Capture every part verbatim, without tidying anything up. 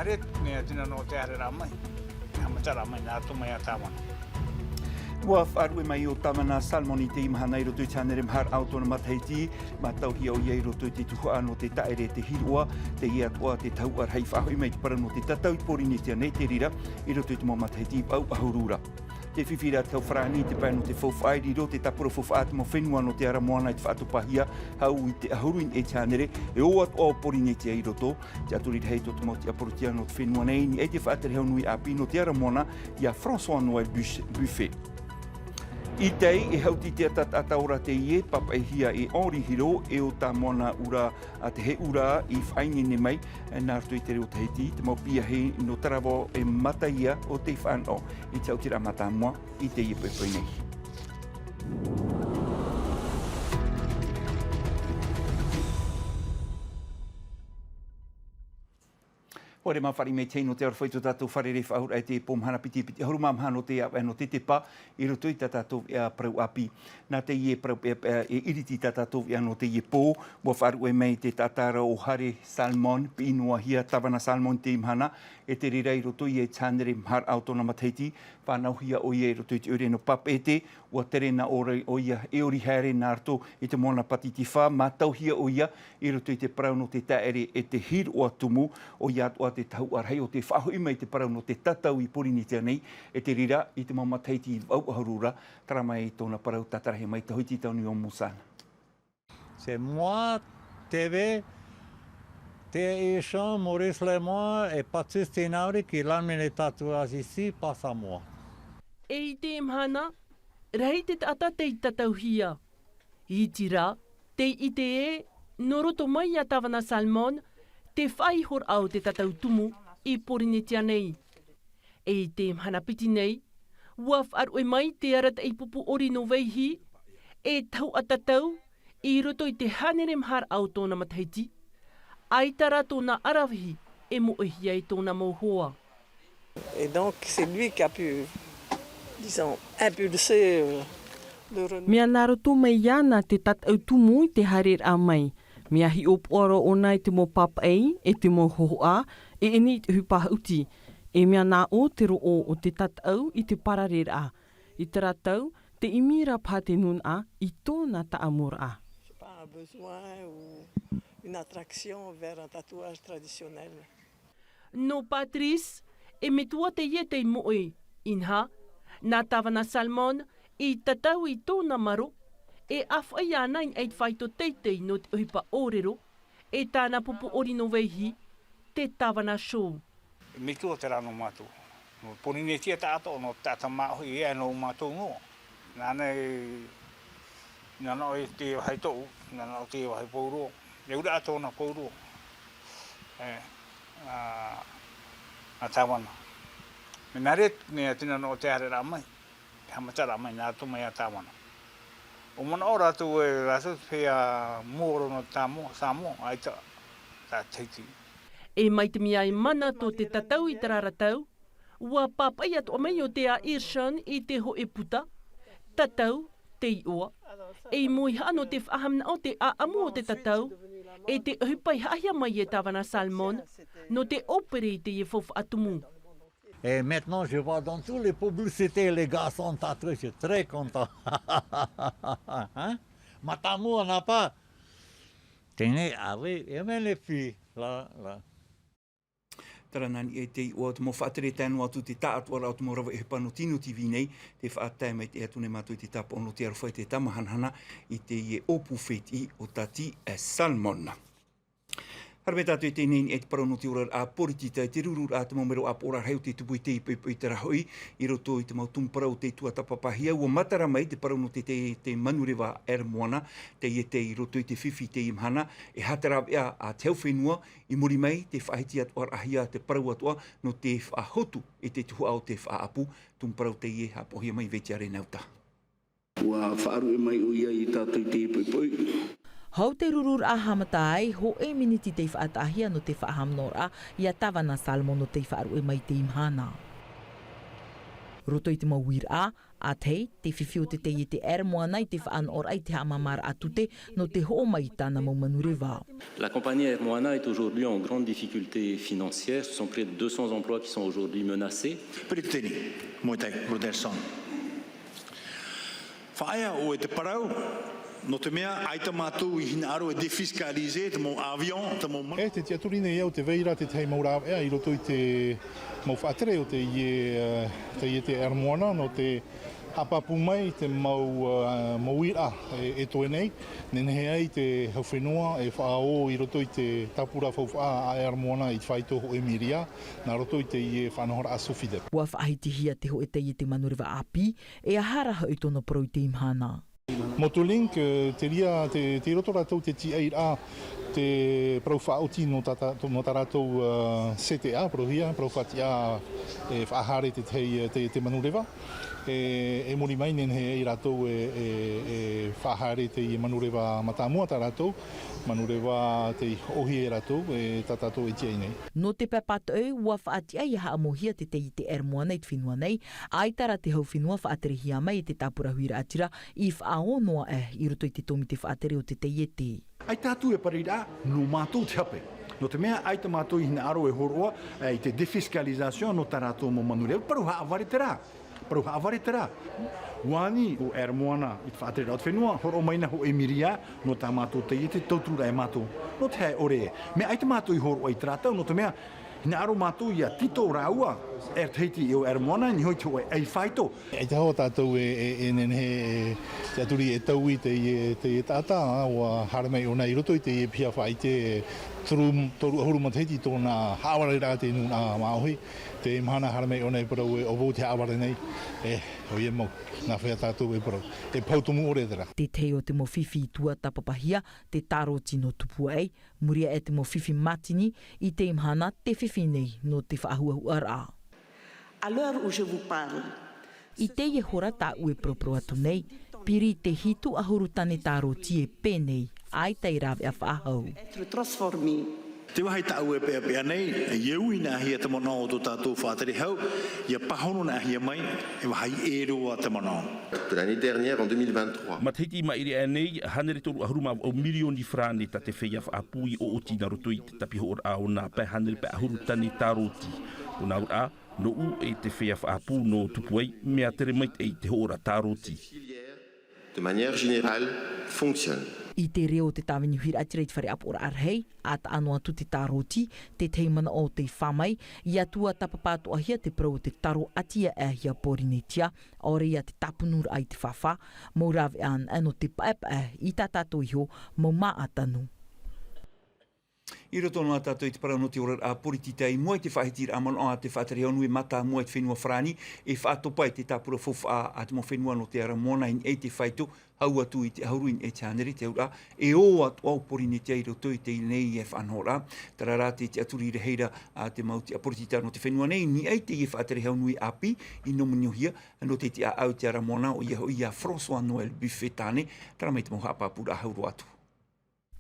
Ret, mea tina nō te haereraʻa mai, e haʻamataraʻa mai nā roto mai a Tāvana. Ua faʻaruʻe mai ʻo Tāvana Salmon i teie mahana i roto i te hānere maha raʻa o tōna matahiti, mātauhia ʻoia i roto i te tuhaʻa nō te taʻere e te hiroʻa, teie atoʻa te tahuʻa rahi faʻahoʻi mai i te parau nō te tatau i Pōrīnetia nei, te reira, i roto i te mau matahiti vaʻu ʻahuru ra. Te fifi ra tau farāni i te pae nō te faufaʻa, i riro te tāpura faufaʻa a te mau fenua nō te ara moana i te faʻatopahia, hau i te ʻahuru i niʻa i te hānere, e ō atoʻa ʻo Pōrīnetia i roto, te ʻaturi rahi tō te mau tiʻa porotia nō te fenua nei, i niʻa i te faʻatere hau nui ʻāpī nō te ara moana, ia François Noël Buch-, Buffet. I tai, e hauti te ata taʻata ora teie, pāpaʻihia e Henri Hiro, e ʻo tā moana ura a te Heʻura i faʻaineine mai, nā roto i te reo Tahiti, te mau piahi nō Taravao e mataʻia ʻo tei fānaʻo i te hautiraʻa mātāmua i teie poʻipoʻi nei. ʻUa haere maitaʻi mai te hei nō te aroha i tō tātou fārerei faʻahou raʻa i te pō mahana piti piti ʻahuru mā maha nō te ʻāvaʻe nō te tepa, i roto i tā tātou veʻa parau ʻāpī. Nā teie parau peʻapeʻa e ʻiriti tā tātou veʻa nō teie pō, ʻua faʻaruʻe mai te taʻata ra ʻo Hare Salmon, piʻi noa hia Tāvana Salmon i teie mahana, e te reira i roto ia i te hānere maha raʻa o tōna matahiti, fānauhia ʻoia i roto i te ʻoire nō Papeʻete, ʻua tere nā ʻō ra ʻoia e ʻori haere nā roto i te moana Pātitifa, mātauhia ʻoia i roto i te parau nō te taʻere e te hiroʻa tumu, ʻoia atoʻa te tahuʻa rahi o te faʻahoʻi mai i te parau nō te tatau i Pōrīnetia nei, e te reira i te mau matahiti vaʻu ʻahuru ra, terā mai tōna parau tātarahia mai Tahiti Tauniua Musana. C'est moi, T V, T I Chan, Maurice Lemoine et Patrice Tinauri qui l'amène les tatouages ici, pas à moi. E i te mahana, rahi te taʻata tei tatauhia. I te rā, tei ʻite ē, nō roto mai a Tāvana Salmon, te faʻaihoraʻa o te tatau tumu i Pōrīnetia nei. E i te mahana piti nei, ʻua faʻaruʻe mai te arataʻi pupu ʻori nō Vaihi, e tahuʻa tatau, i roto i te hānere maha raʻa o tōna matahiti, ʻaita rā tōna aravihi e moʻehia e tōna mau hoa. Et donc, c'est lui qui a pu, disons, impulser, euh, le renouveau. Mea nā roto mai iāna te tataʻu tumu i te haereraʻa mai. Mea hiʻopoʻa roa ʻōna i te mau pāpaʻi, e te mau hōhoʻa, e ʻeni i te ʻohipa haʻuti. E mea nā ʻō te roʻo o te tataʻu i te parareraʻa. I terā tau, tē ʻimi ra paha te nūnaʻa i tōna taʻamuraʻa. C'est pas un besoin ou une attraction vers un tatouage traditionnel. Nō Patrice, e metua teie tei moʻe, inaha, nā Tāvana Salmon i tatau i tōna maro, e ʻāfaʻi ana i te faito teitei nō te ʻohipa ʻōrero, e tāna pupu ʻori nō Vaihi, te Tāvana Show. Metua terā nō mātou. Nō Pōrīnetia taʻatoʻa, nō te taʻata māʻohi ē, nō mātou noa. Nāna e, nāna ʻoe te vahi toʻu, nāna ʻoe te vahi pauroa. E ura atoʻa nā pauroa. E, a, a Tāvana. Mea nā reira, mea tina nō te haereraʻa mai. Te haʻamataraʻa mai nā roto mai a Tāvana. ʻUa manaʻo rātou e rātou te feiā mua roa nō Tāmoa, Samoa, ʻaita, tā Tahiti. E mai te mea e mana tō te tatau i terā ra tau, ʻua pāpaʻi atoʻa mai ʻo Tea Hirschhorn i te hōʻē puta, tatau, te iʻoa. E i moihaʻa nō te faʻahaʻamanaʻo te ʻāʻamu o te tatau, e te ʻohipa i haʻahia mai e Tāvana Salmon, nō te ʻōpere i teie faufaʻa tumu. Et maintenant, je vois dans toutes les publicités, les garçons tatoués, je suis très content. Hein? Mātāmua nā paʻi. Tenez, ah oui, et même les filles, là, là. Terā nā niʻa i te iʻoa, te mau faʻatere tae noa atu te taʻatoʻaraʻa o te mau rave ʻohipa nō Tino T V nei, tē faʻatae maitaʻi atu nei mātou i te tāpaʻo nō te aroha i te tāmahanahana i teie ʻōpū fētiʻi o Tati, eh, Salmon. Haere mai tātou i teie nei, i te parau nō te oraraʻa poritita, i te rururaʻa te mau mero ʻāpoʻoraʻa rahi o tē tupu i teie poʻipoʻi, terā hoʻi, i roto i te mau tumu parau o tei tuatāpapahia, ʻua matara mai te parau nō te, te, te manureva Air Moana, teie tei roto i te fifi i teie mahana, e haʻaterā veʻa a te hau fenua, i muri mai, tē faʻahiti atoʻaraʻahia te parau atoʻa, nō te faʻahotu i te tuhaʻa o te faʻaʻapu, tumu parau teie haʻapaʻohia mai Vetiare Nauta. ʻUa faʻaruʻe mai ʻoia ia tātou i teie poʻipoʻi. Hau te rururaʻa haʻamata ai, hōʻē miniti tei faʻataʻahia nō te faʻahaʻamanaʻoraʻa ia Tāvana Salmon nō tei faʻaruʻe mai i teie mahana. Roto i te mau uiraʻa, ʻātahi te fifi o te taiete Air Moana i te faʻanahoraʻa i te haʻamāmāraʻa tute nō te hoʻo mai i tāna mau manureva. La compagnie Air Moana est aujourd'hui en grande difficulté financière. Ce sont près de deux cents emplois qui sont aujourd'hui menacés. Peretiteni Moetai Robertson. Faʻaea ʻoe te parau, nō te mea, ʻaita mātou i hinaʻaro e défiscaliser te mau avion, te mau manu- E te tiʻaturi nei au te vai ra tētahi mau rāveʻa i roto i te mau faʻatere o teie, eh, taiete Air Moana, nō te haʻapāpū mai te mau, eh, mau uiraʻa e, e toe nei, nehenehe ai te hau fenua e faʻaō i roto i te tāpura faufaʻa a Air Moana i te faito hoʻe miria, nā roto i teie faʻanahoraʻa SOFIDEP. Ua faʻahitihia te hōʻē taiete manureva ʻāpī, e aha rā hoʻi tōna parau i teie mahana? Motolink, eh, te reira, te, tei roto rātou te tiʻairaʻa, te parau faʻaoti nō tā, tā, nō tā rātou, eh, CTA, parauhia, parau faʻatiʻa e faʻahaere te, te, te, te manureva. E, e muri mai, nehenehe ai rātou e, e, e faʻahaere te manureva mātāmua tā rātou, manureva tei hoʻohia e rātou, e tā tātou e tiʻa nei. Nō te pae pātoʻi, ua faʻatiʻa ʻia haʻamauhia te taiete Air Moana i te fenua nei, ʻaita rā te hau fenua faʻaterehia mai e te tāpura huiraʻatira i faʻaō noa aʻe i roto i te tōmite faʻatere o te taiete. ʻAita atu e parau ra, nō mātou te hape. Nō te mea, ʻaita mātou i hinaʻaro e hōroʻa, e, i te défiscalisation nō tā rātou mau manureva, parau haʻavare terā. Parau haʻavare terā. Ua ani ʻo Air Moana i te faʻatereraʻa o te fenua, hōroʻa mai na hoʻe miria nō tā mātou taiete, tauturu ra e mātou. Nō te aha e ʻore? Mea ʻaita mātou i hōroʻa i terā tau, nō te mea, hinaʻaro mātou ʻia tītau rāua, Air Tahiti ʻe ʻo Air Moana, i niʻa i te hōʻē ʻai faito. ʻAita hoʻi tātou e, e, e nehenehe, e, tiʻaturi e taui teie, teie taʻata, ā, ua haere mai ʻōna i roto i teie piha faʻaʻite, e toru, toru ʻahuru matahiti tōna haʻavareraʻa i te nūnaʻa māʻohi. Teie mahana haere mai ʻōna e parau ē, ʻo vau te haʻavare nei, e, ʻoia mau, nā hea tātou e parau, e pau tumu ʻore terā. Te tahi o te mau fifi i tuatāpapahia, te tāroti nō Tupuaʻi, muri aʻe te mau fifi mātini i teie mahana, te fifi nei nō te faʻahuahuaraʻa. À l'heure où je vous parle, i teie hora tāʻu e poroporo atu nei, piri te hitu ʻahuru tane tāroti e pēnei, ʻaita e rāveʻa faʻahou. Être transformé. Te vāhi tāʻu e peʻapeʻa nei, ʻia ui nāhea te manaʻo o tō tātou faʻatere hau, ʻia pāhono nāhea mai, e vāhi ʻē roa te manaʻo. De l'année dernière, en deux mille vingt-trois. Matahiti i maʻiri aʻe nei, hānere toru ʻahuru mā vaʻu mirioni farāne tā te feiā faʻaʻapu i ʻoʻoti nā roto i te tāpihoʻoraʻa o nā pae hānere pae ʻahuru tane tāroti. ʻO nā auraʻa, nōʻu e te feiā faʻaʻapu nō Tupuaʻi, mea tere maitaʻi te hoʻoraʻa tāroti. De manière générale, fonctionne. I te reo o te tāvini huiraʻatira i te fare ʻāpoʻoraʻa rahi, ʻa taʻa noa atu te tāroti, te tahi manaʻo o tei fā mai, ʻia tuatāpapa atoʻahia te parau o te taro ʻati aʻe ia Pōrīnetia, ʻaore ia te tāpunuraʻa i te fāfā, mau rāveʻa anaʻe nō te paʻepaʻe i tā tātou iho mau māʻa tanu. I roto noa tātou i te parau nō te oraraʻa poritita i mua i te faʻahitiraʻa manaʻo a te faʻatere hau nui mātāmua i te fenua Farāni, e faʻatopa i te tāpura faufaʻa a te mau fenua nō te ara moana i niʻa i te faito, hau atu i te ʻahuru i niʻa i te hānere te auraʻa, e ō atoʻa ʻo Pōrīnetia i roto i teie nei e faʻanahoraʻa. Terā rā te tiʻaturi rahi ra a te mau tiʻa poritita nō te fenua nei, i niʻa i teie faʻatere hau nui ʻāpī, i nō-moni-nō-hia, nō te tiʻaʻau i te ara moana, ʻoia hoʻi ia François Noël Buffet tāne, terā mai te mau haʻapāpūraʻa hau roa atu.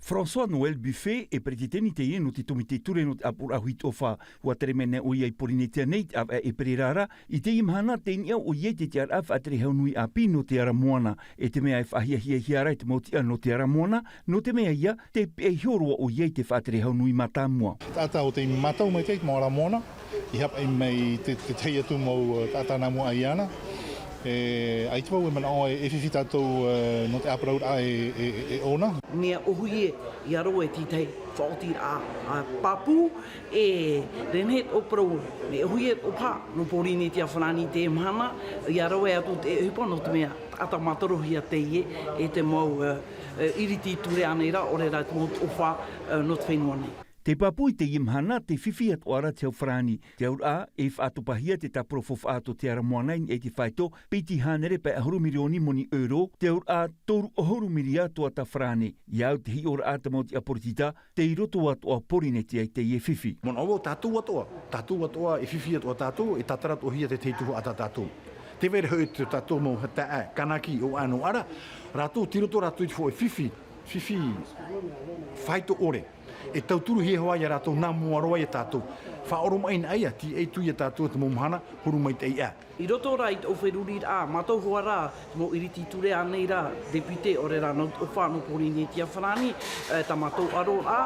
François Noël Buffet e peretiteni teie nō te tōmite ture nō te ʻāpoʻoraʻa Huitoʻa. Ua tere mai nei ʻoia i Pōrīnetia nei i te ʻāvaʻe ʻēperēra ra, i teie mahana tei niʻa ʻoia i te tiʻaraʻa faʻatere hau nui ʻāpī nō te ara moana, e te mea e faʻahiahiahia ra i te mau tiʻa nō te ara moana, nō te mea ia, tei pihaʻi iho roa ʻoia i te faʻatere hau nui mātāmua. Taʻata ʻo tei mātau maitaʻi i te mau ara moana, i haʻapaʻo mai te, te tahi atu mau, ā, taʻata nā mua iāna. E, ʻaita vau e manaʻo e, e fifi tātou, ā, nō te ʻāparauraʻa e, e, e, e ʻōna. Mea ʻōhie, ʻia roaʻa e te tahi faʻaotiraʻa, ā, pāpū, e, nehenehe tō parau, mea ʻōhie tō paha, nō Pōrīnetia Farāni i teie mahana, ʻia roaʻa atu te ʻohipa nō te mea, taʻata mātarohia teie, e te mau, ā, ā, iriti ture ānei rā, ʻaore rā te mau ʻohipa, ā, nō te fenua nei. Tei pāpū i teie mahana, tei fifi atoʻa ra te hau Farāni. Te auraʻa, e faʻatopahia te tāpura faufaʻa tō te ara moana i niʻa i te faito, piti hānere pae ʻahuru mirioni moni euro, te auraʻa, toru ʻahuru miria tuatāpapa Farāni. ʻIa au te hiʻoraʻa a te mau tiʻa poritita, tei roto atoʻa Pōrīnetia i teie fifi. Manaʻo vau tātou atoʻa, tātou atoʻa, e fifi atoʻa tātou, e tātara atoʻahia te tahi tuhaʻa tā tātou. Tē vai ra hoʻi tō tātou mau taeaʻe, Kanaki ʻo ʻĀnoʻara, rātou tei roto rātou i te hōʻē fifi, fifi faito ʻore. E tauturuhia hoʻi ia rātou nā mua roa ia tātou. Faʻaoromaʻi anaʻe ia, tīaʻi atu ia tātou te mau mahana, huru maitaʻi ā. I roto rā i tō feruriraʻa, mātou hoʻi rā, te mau iriti ture ānei rā, député, ʻaore rā nau toʻofa nō Pōrīnetia Farāni, e, tā mātou ʻaro rā,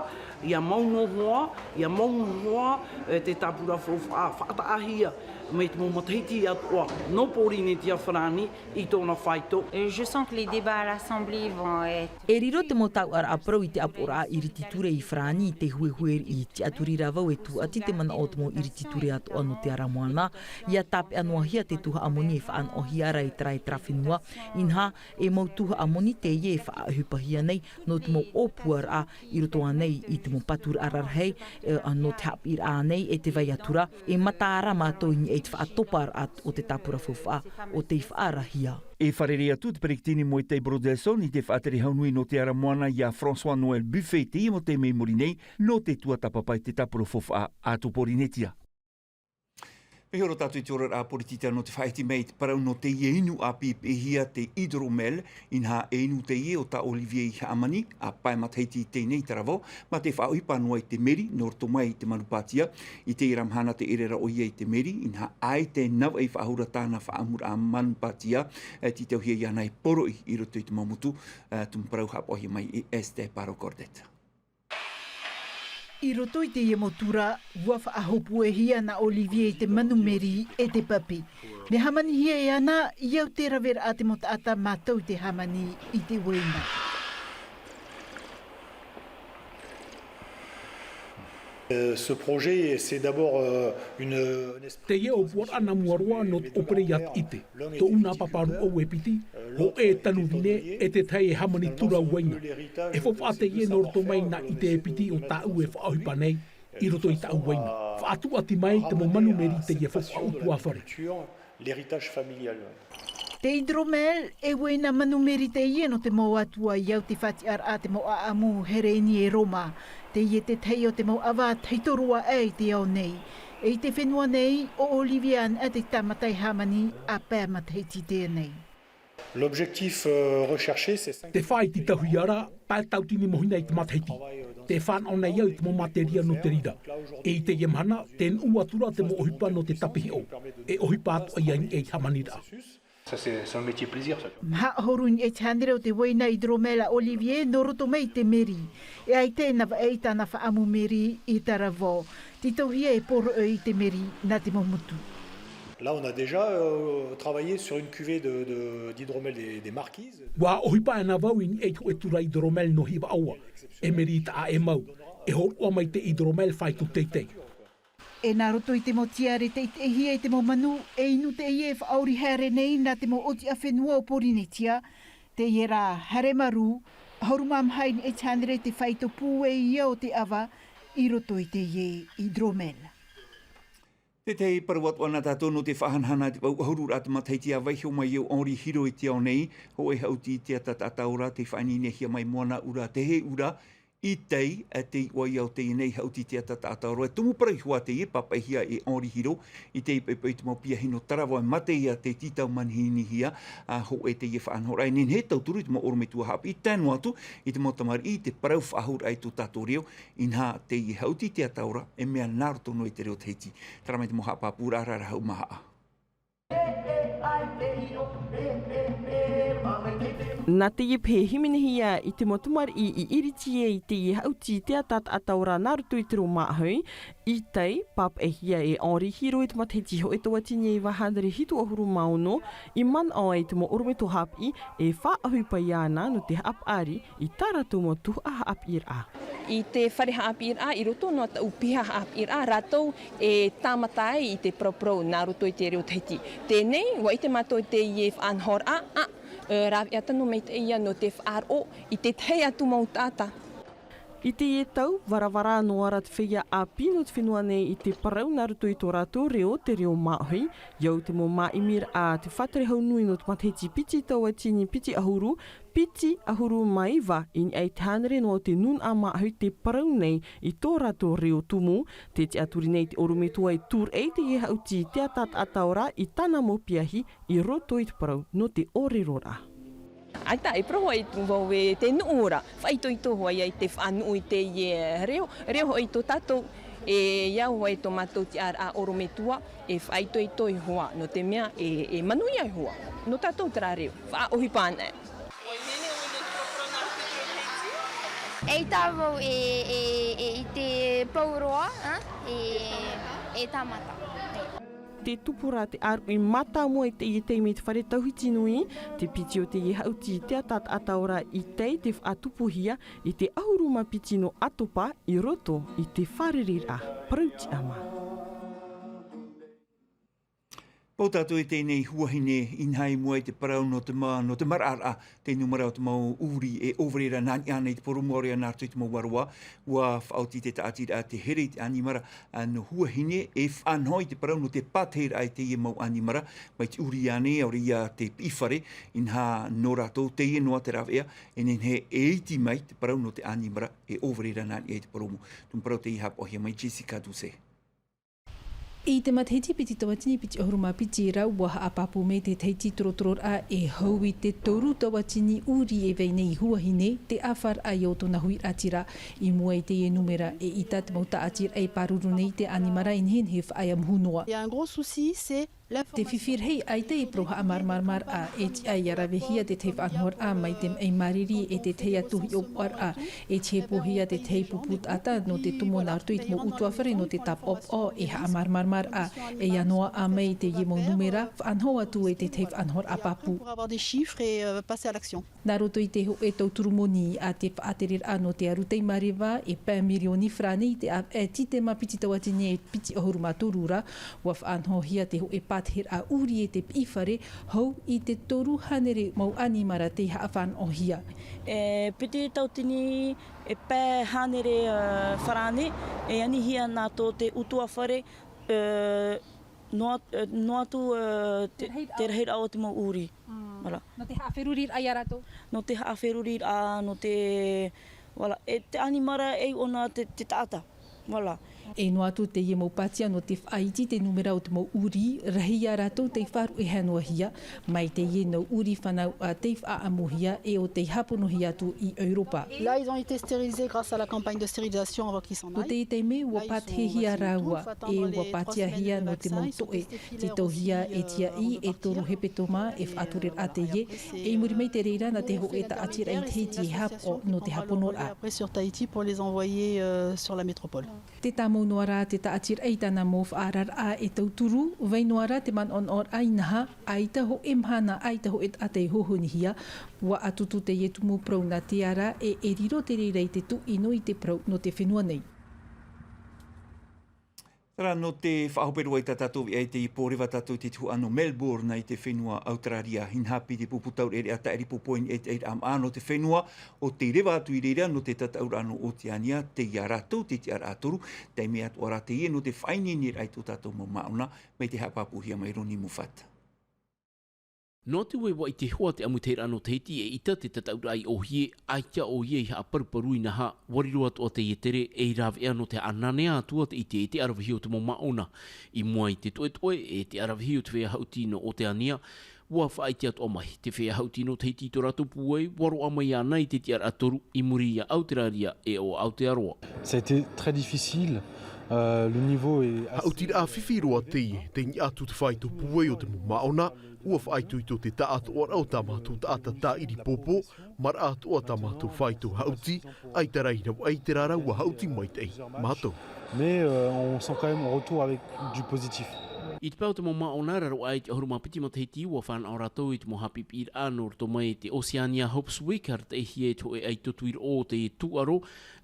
ʻia mau noa hoʻi, ʻia mau noa hoʻi, e, te tāpura faufaʻa, faʻataʻahia, mai te mau matahiti atoʻa, nō Pōrīnetia Farāni, i tōna faito. Euh, je sens que les débats à l'Assemblée vont être E riro te mau tauʻaraʻa parau i te ʻāpoʻoraʻa iriti ture i Farāni i te huehue riʻi. Tiʻaturi rā vau e tūʻati te manaʻo o te mau iriti ture atoʻa nō te ara moana, ʻia tāpeʻa noa hia te tuhaʻa moni e faʻanahohia ra e terā e terā fenua, inaha, e mau tuhaʻa moni teie e faʻaʻohipahia nei nō te mau ʻōpuaraʻa i roto ānei i te mau paturaʻa rarahi, e, nō te haʻapiʻiraʻa nei e te vai atu ra, e mataʻu rā mātou i niʻa i te faʻatoparaʻa o te tāpura faufaʻa o tei faʻaarahia. E fārerei atu te peretiteni Moetai Brotherson i te faʻatere hau nui nō te ara moana ia François Noël Buffet i teie mau taime i muri nei, nō te tuatāpapa i te tāpura faufaʻa a tō Pōrīnetia. Mea hōroʻa tātou i te oraraʻa poritita nō te faʻaʻite mai i te parau nō teie inu ʻāpī e piʻihia te hydromel, inaha e inu teie o tā Olivier i hāmani, ā pae matahiti i teie nei i Taravao, mā te faʻaʻohipa noa i te meri, nō roto mai i te manu pātia, i teie ra mahana tē ʻere ra ʻoia i te meri, inaha ʻaita e navaʻi faʻahou ra tāna faʻaʻamuraʻa manu pātia, e tītauhia iāna e poroʻi i roto i te mau motu, ā, tumu parau haʻapaʻohia mai e Esther Paro Cordet. I roto i teie motu ra, ʻua faʻahopuehia nā Olivier i te manu meri e te pape. Mea hāmanihia e ana, ʻia au te raveraʻa te mau taʻata mātou i te hāmani i te uaina. Euh, ce projet, c'est d'abord, euh, une, une espèce Teie ʻōpuaraʻa nā mua roa nō te ʻōpere i te ʻite. Tōʻu nā pāpā rūʻau e piti, hōʻē tanu vine, e te tahi e hāmani tura uaina. E faufaʻa teie nō roto mai i nā ʻite e piti o tāʻu e faʻaʻohipa nei, i roto i tāʻu uaina. Faʻatūʻati mai te mau manu meri teie faufaʻa ʻutuāfare. L'héritage familial. Te hydromel, e uaina manu meri teie nō te mau atua ʻia au te fatiʻaraʻa te mau ʻaʻamu Hereni e Roma. Teie te tahi o te mau ʻava tahito roa aʻe i te ao nei. E i te fenua nei, ʻo Olivier anaʻe te tāmata e hāmani ā pae matahiti i teie nei. L'objectif, euh, recherché, c'est cinq Te fāʻiti tauhia ra, pae tautini mahina i te matahiti. Tē fānaʻo nei au i te mau materia nō te reira. E i teie mahana, tē nuʻu atu ra te mau ʻohipa nō te tapihiʻo. E ʻohipa atoʻa ia i niʻa i te hāmaniraʻa. Ça, c'est, c'est un métier plaisir, ça. Maha ʻahuru i niʻa i te hānere o te uaina hydromel a Olivier, nō roto mai i te meri. E ʻaita e navaʻi tāna faʻaʻamu meri i Taravao. Tītauhia e poroʻi i te meri nā te mau motu. Là, on a déjà, euh, travaillé sur une cuvée de, de, d'hydromel des, des Marquises. ʻUa ʻohipa ana vau i niʻa i te hōʻē tura hydromel nō Hivaʻoa. E meri taʻa ʻē mau. E hōroʻa mai te hydromel faito teitei. E nā roto i te mau tiare teiteihia i te mau manu, e inu teie e faʻaori haere nei nā te mau ʻōtiʻa fenua o Pōrīnetia. Teie rā, haere marū, ʻahuru mā maha i niʻa i te hānere te faito pūai ia o te ʻava i roto i teie hydromel. Te tahi parau atoʻa nā tātou nō te faʻahanahana i te vau ʻahuru ra te matahiti, ʻa vaiiho mai au Henri Hiro i te ao nei, hōʻē haʻuti teata taʻata ora, tei faʻaineinehia mai Moana Ura, te hē ura, i tei, ā, te iʻoa ia o teie nei haʻuti teata taʻata ora. E tumu parau iho ā teie, pāpaʻihia e Henri Hiro, i te poʻipoʻi i te mau piahi nō Taravao, e mate ia tei tītau manihini hia, ā, hōʻē teie faʻanahoraʻa, e nehenehe e tauturu i te mau ʻorometua haʻapiʻi, tae noa atu i te mau tamariʻi, i te parau faʻahouraʻa i tō tātou reo, inaha teie haʻuti teata ora, e mea nā roto noa i te reo Tahiti. Terā mai te mau haʻapāpūraʻa, rarahu maha. Nā teie pae e hīmenihia i te mau tamariʻi i iriti ai i teie haʻuti teata taʻata ora nā roto i te reo Māʻohi, i tei, pāpaʻihia e Henri Hiro i te matahiti hōʻē tauatini e iva hānere hitu ʻahuru mā ono, i manaʻo ai te mau ʻorometua haʻapiʻi, e faʻaʻohipa iāna nō te haʻapaʻari i tā rātou mau tuhaʻa haʻapiʻiraʻa. I te fare haʻapiʻiraʻa, i roto noa taʻu piha haʻapiʻiraʻa, rātou e tāmata ai i te paraparau nā roto i te reo Tahiti. Teie nei, ʻua ʻite mātou i teie faʻanahoraʻa, ā, e, rāveʻa tano maitaʻi ia nō te faʻaroʻo i te tahi atu mau taʻata. I teie tau, varavara noa ra te feiā ʻāpī nō te fenua nei i te parau nā roto i tō rātou reo, te reo Māʻohi, i au te mau māʻimiraʻa a te faʻatere hau nui nō te matahiti piti tauatini piti ʻahuru, piti ʻahuru mā iva i niʻa i te hānere noa o te nūnaʻa Māʻohi tē parau nei i tō rātou reo tumu, tē tiʻaturi nei te ʻorometua e tūraʻi i teie haʻuti teata taʻata ora i tāna mau piahi i roto i te parau nō te ʻōreroraʻa. ʻAita, e parau hoʻi tō vau e te nuʻu ora, faʻaitoito hoʻi ia i te faʻanuʻu i teie reo, reo hoʻi tō tātou E au e tō mātou tiʻaraʻa ʻorometua, e faʻaitoito iho ā, nō te mea e, e manuia iho ā. Nō tātou terā reo, faʻaʻohipa anaʻe. E ʻaita vau e, e, e, i te pou roa, e, e tāmata. Te tupuraʻa te ʻāruʻi mātāmua i teie taime i te fare tauhiti nui, te piti o teie haʻuti i te ata taʻata ora i tei te faʻatupuhia i te ʻahuru mā piti nō ʻAtopa i roto i te fārereiraʻa parau tiʻamā. Pau tātou i teie nei huahine, inaha i mua i te parau nō te ma-, nō te maraʻaraʻa, te nūmera o te mau ʻūrī e ʻōvere ra nā niʻa ānei i te porōmu ʻaore ā nā roto i te mau aroā, ʻua faʻaoti te tāʻatiraʻa te here i te ʻanimara, ā, nō huahine, e faʻanaho i te parau nō te pāteheraʻa i teie mau ʻanimara, mai te ʻūrī ānei, ʻaore ia te piʻifare, inaha nō rātou, teie noa te rāveʻa, e nehenehe e iti mai te parau nō te ʻanimara, e ʻōvere ra nā niʻa i te porōmu. Te mau parau tei haʻapaʻohia mai Jessica Doucet. I te matahiti piti tauatini piti ʻahuru mā piti rā, ʻua haʻapāpū mai te tētahi torotororaʻa e hau i te toru tauatini ʻūrī e vai nei i huahine, te ʻāfaraʻa i ō tōna huiraʻatira. I mua i teie nūmera, eʻita te mau tāʻatiraʻa e pāruru nei i te ʻanimara e nehenehe e faʻaea muhu noa. Il y a un gros souci, c'est l'information. Te fifi rahi ʻaita i te parau haʻamāramaramaraʻa, e tiʻa ia ravehia te tētahi faʻanahoraʻa mai te maʻi māriri e te tētahi atu hiʻopoʻaraʻa. E tiʻa e pōhia te tētahi pupu taʻata nō te tomo nā roto i te mau ʻutuāfare nō te tāpaʻopaʻo e haʻamāramaramaraʻa. E ia noaʻa mai i teie mau nūmera, faʻanaho atu e te tētahi faʻanahoraʻa pāpū. Pour avoir des chiffres et, euh, passer à l'action. Nā roto i te hōʻē tauturu moni a te faʻatereraʻa nō te aru tei mareva, e pae mirioni farāne i te ʻāvaʻe, e tite mā piti tauatini e piti ʻahuru mā toru rā, ʻua faʻanahohia te hōʻē pāteheraʻa ʻūrī e te piʻifare, hau i te toru hānere mau ʻanimara tei haʻafānaʻohia. E piti tauatini e pae hānere, ā, farāne, e anihia nā tō te ʻutuāfare, ā, noa, ā, noa atu, ā, te, te rahiraʻa o te mau ʻūrī. Voilà. Nō te haʻaferuriraʻa ia rātou? Nō te haʻaferuriraʻa, nō te, voilà, e te ʻanimara e ʻona te, te taʻata. Voilà. E noa atu teie mau pātia nō te faʻaiti te nūmera o te mau ʻūrī, rahi ia rātou tei faʻaruʻehia noa hia, mai teie nau ʻūrī fānau ā tei faʻaʻamuhia e ʻo tei hāponohia atu i ʻEuropa. Là, ils ont été stérilisés grâce à la campagne de stérilisation avant qu'ils s'en aillent. Nō teie taime, ʻua pātehehia rāua, e ʻua pātiahia nō te mau toʻe, te tauhia e tiaʻi, e toru hepetoma, e faʻatureraʻa teie, e i muri mai te reira nā te hōʻē tāʻatiraʻa i Tahiti e haʻapaʻo nō te hāponoraʻa. Après sur Tahiti pour les envoyer, euh, sur la métropole. Tē tāmau noa rā te tāʻatiraʻa i tāna mau faʻaararaʻa e tauturu, vai noa rā te manaʻonaʻoraʻa inaha, ʻaita hōʻē mahana, ʻaita hōʻē taʻata e hohonihia, ʻua ʻatutu teie tumu parau nā te ara e, e riro te reira i te tuʻi noa i te parau nō te fenua nei. Terā nō te faʻahope roa i tā tātou veʻa i teie pō, reva tātou i te tuhaʻa nō Melbourne i te fenua ʻAuterāria. Inaha piti pupu taureʻareʻa tāʻiri pōpō i niʻa i te ʻairaʻa māʻa nō te fenua, ʻo tei reva atu i reira nō te tataʻuraʻa nō Oteania, tei ia rātou te tiʻaraʻa toru, taime atoʻa rā teie nō te faʻaineineraʻa i tō tātou mau māʻona, mai te haʻapāpūhia mai Ronnie Moffat. Noa atu ē ʻua ʻite hoʻi te ʻāmuitahiraʻa nō Tahiti, eʻita te tataʻuraʻa i ʻōhie, ʻaita ʻoia i haʻaparuparu inaha, ʻua riro atoʻa teie tere ei rāveʻa nō te haʻananea atu ā te ʻite e te ʻaravihi o te mau māʻona. I mua i te toʻetoʻe e te ʻaravihi o te feiā haʻuti nō Oteania, ʻua faʻaʻite atoʻa mai te feiā haʻuti nō Tahiti i tō rātou pūai, ʻua roaʻa mai ānei te tiʻaraʻa toru i muri iā ʻAuterāria e ʻo Aotearoa. Ça a été très difficile. Euh, le niveau est assez... Haʻutiraʻa fifi roa teie, tei niʻa atu te fāito pūai o te mau māʻona, ʻua faʻaitoito te taʻatoʻaraʻa o tā mātou taʻata tāʻiri pōpō, maraʻa atoʻa tā mātou fāito haʻuti, ʻaita rā i ravaʻai terā rā ʻua haʻuti maitaʻi mātou. Mais, euh, on sent quand même un retour avec du positif. I te pae o te mau māʻona, raro aʻe i te ʻahuru mā piti matahiti, ʻua fānaʻo rātou i te mau haʻapiʻiraʻa nō roto mai i te Oceania Hopes Week, arataʻihia e te hōʻē ʻaito tuiroʻo o te tūʻaro,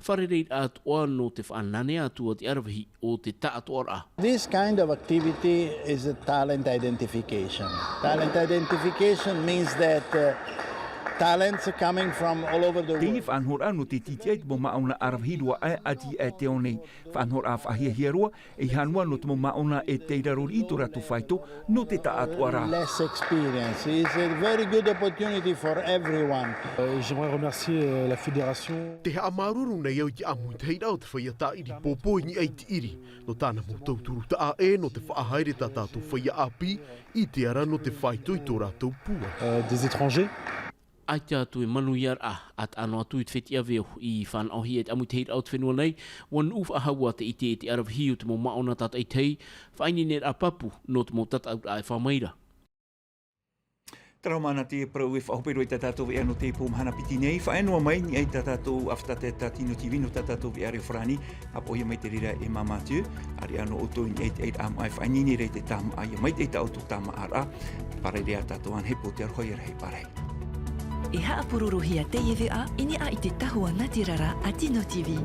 fārereiraʻa atoʻa nō te faʻananea atu ā te ʻaravihi o te taʻatoʻaraʻa. This kind of activity is a talent identification. Talent identification means that, uh, talents coming from all over the world. Teie faʻanahoraʻa nō te tītiʻa i te mau māʻona ʻaravihi roa aʻe, ʻati aʻe te ao nei. Faʻanahoraʻa faʻahiahia roa, e hānua nō te mau māʻona e tei raro riʻi i tō rātou fāito, nō te taʻatoʻaraʻa. Less experience is a very good opportunity for everyone. Euh, j'aimerais remercier, euh, la fédération. Tē haʻamāuruuru nei au i te ʻāmuitahiraʻa o te feiā tāʻiri pōpō i niʻa i te ʻiri, nō tāna mau tauturu taʻa ʻē nō te faʻahaere tā tātou feiā ʻāpī i te ara nō te fāito i tō rātou pūai. Euh, des étrangers. ʻAita atu e manuiaraʻa, ʻa taʻa noa atu i te fetiʻa veo i fānaʻohia i te ʻamu i te hiraʻa o te fenua nei, ua nuʻu faʻahou ā te ʻite i te ʻaravihi o te mau māʻona tātaʻitahi, faʻaineineraʻa pāpū, nō te mau tataʻuraʻa e fā mai ra. Tarahu māna te parau e faʻahope roa i tā tātou veʻa nō te pō mahana piti nei, faʻaea noa mai i niʻa i tā tātou ʻāfata tē tā Tino TV nō tā tātou veʻa reo farāni, ʻāpoʻohia mai te reira e Māmā Mathieu, ʻāreʻa nō ʻoutou i niʻa i te ʻairaʻa maʻa e faʻaineine ra i te tāmāʻa, ʻia maitaʻi tā ʻoutou tāmāʻaraʻa, pārahi ā tātou ānei e pō te aroha, ʻia rahi pārahi. E haʻapurorohia teie veʻa i niʻa i te tahua nātirara a Tino TV.